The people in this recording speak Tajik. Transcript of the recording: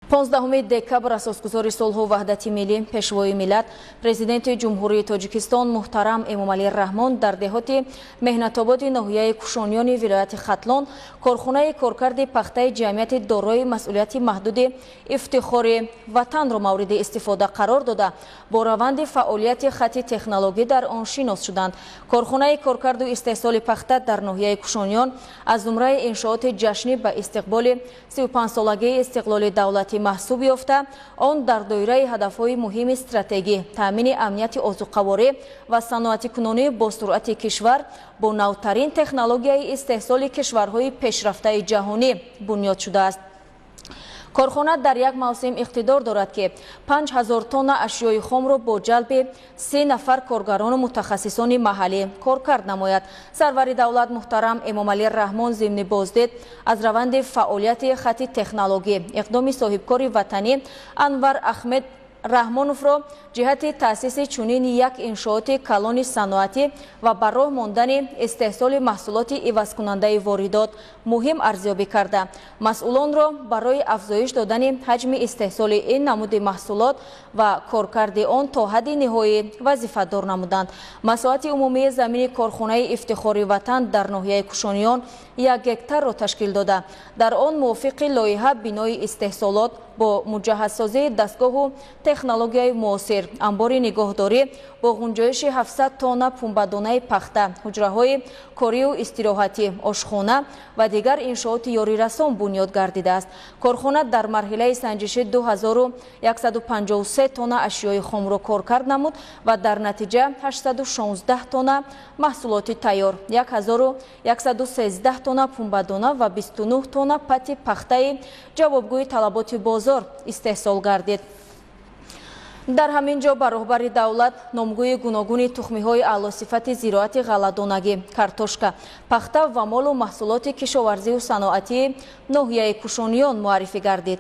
15 декабр асосгузори сулҳу ваҳдати миллӣ, пешвои миллат, президенти Ҷумҳурии Тоҷикистон муҳтарам Эмомалӣ Раҳмон дар деҳоти Меҳнатободи ноҳияи Кушониёни вилояти Хатлон корхонаи коркарди пахтаи ҷамъияти дорои масъулияти маҳдуди «Ифтихори ватанро» мавриди истифода қарор дода, бо раванди фаъолияти хати технологӣ дар он шинос шуданд. Корхонаи коркарду истеҳсоли пахта дар ноҳияи Кушониён аз зумраи иншооти ҷашнӣ ба истиқболи 35-солагии истиқлоли давлатӣ маҳсуб ёфта, он дар доираи ҳадафҳои муҳими стратегӣ, таъмини амнияти озуқаворӣ ва саноатикунонии босуръати кишвар бо навтарин технологияи истеҳсоли кишварҳои пешрафтаи ҷаҳонӣ бунёд шудааст. Корхона дар як мавсим иқтидор дорад, ки 5000 тонна ашёи хомро бо ҷалби 30 нафар коргарону мутахассисони маҳаллӣ коркард намояд. Сарвари давлат муҳтарам Эмомалӣ Раҳмон зимни боздид аз раванди фаъолияти хати технологӣ иқдоми соҳибкори ватанӣ Анвар Ахмед Раҳмоновро ҷиҳати таъсиси чунин як иншооти калони саноатӣ ва ба роҳ мондани истеҳсоли маҳсулоти ивазкунандаи воридот муҳим арзёбӣ карда, масъулонро барои афзоиш додани ҳаҷми истеҳсоли ин намуди маҳсулот ва коркарди он то ҳадди ниҳоӣ вазифадор намуданд. Масоҳати умумии замини корхонаи «Ифтихори ватан» дар ноҳияи Кушониён 1 гектарро ташкил дода, дар он мувофиқи лоиҳа бинои истеҳсолот бо муҷаҳҳазсозии дастгоҳу технологияи муосир, амбори нигоҳдорӣ бо ғунҷоиши 700 тонна пунбадонаи пахта, ҳуҷраҳои корию истироҳатӣ, ошхона ва дигар иншооти ёрирасон бунёд гардидааст. Корхона дар марҳилаи санҷишӣ 2153 тонна ашёи хомро коркард намуд ва дар натиҷа 816 тонна маҳсулоти тайёр, 1113 тонна пунбадона ва 29 тонна пати пахтаи ҷавобгӯи талаботи бозор истеҳсол гардид. Дар ҳамин ҷо ба роҳбари давлат номгӯи гуногуни тухмиҳои аълосифати зироати ғалладонагӣ, картошка, пахта ва молу маҳсулоти кишоварзию саноатии ноҳияи Кушониён муаррифӣ гардид.